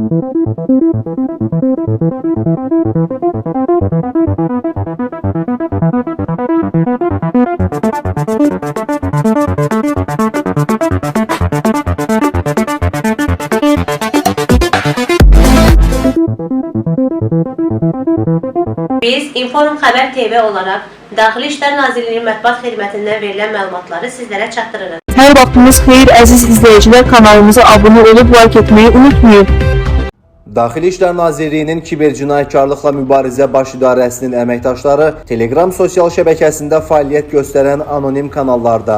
Biz Inforum Xəbər TV olaraq Daxili İşlər Nazirliyinin mətbuat xidmətindən verilən məlumatları sizlərə çatdırırıq. Hər vaxtınız xeyir əziz izləyicilər, kanalımıza abunə olub like etməyi unutmayın. Daxili İşlər Nazirliyinin kiber cinayətkarlıqla mübarizə Baş İdarəsinin əməkdaşları Telegram sosial şəbəkəsində fəaliyyət göstərən anonim kanallarda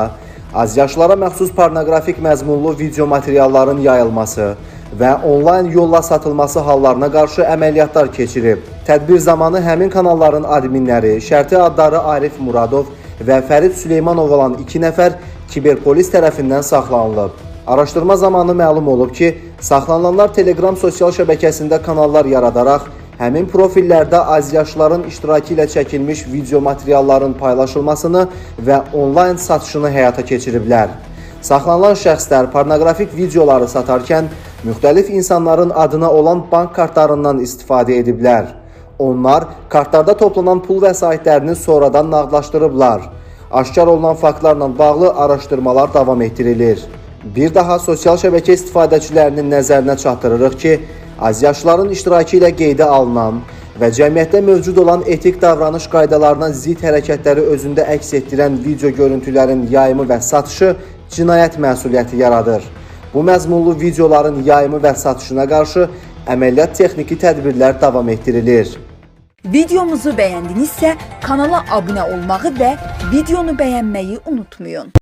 azyaşlılara məxsus pornoqrafik məzmunlu video materialların yayılması və onlayn yolla satılması hallarına qarşı əməliyyatlar keçirib. Tədbir zamanı həmin kanalların adminləri, şərti adları Arif Muradov və Fərid Süleymanov olan 2 nəfər kiberpolis tərəfindən saxlanılıb. Araşdırma zamanı məlum olub ki, saxlanılanlar Telegram sosial şəbəkəsində kanallar yaradaraq həmin profillərdə azyaşlıların iştirakı ilə çəkilmiş video materialların paylaşılmasını və onlayn satışını həyata keçiriblər. Saxlanılan şəxslər pornoqrafik videoları satarkən müxtəlif insanların adına olan bank kartlarından istifadə ediblər. Onlar kartlarda toplanan pul vəsaitlərini sonradan nağdlaşdırıblar. Aşkar olunan faktlarla bağlı araşdırmalar davam etdirilir. Bir daha sosial şəbəkə istifadəçilərinin nəzərinə çatdırırıq ki, azyaşlıların iştirakı ilə qeydə alınan və cəmiyyətdə mövcud olan etik davranış qaydalarına zidd hərəkətləri özündə əks etdirən video görüntülərin yayımı və satışı cinayət məsuliyyəti yaradır. Bu məzmunlu videoların yayımı və satışına qarşı əməliyyat texniki tədbirlər davam etdirilir. Videomuzu beğendinizse kanala abone olmayı ve videonu beğenmeyi unutmayın.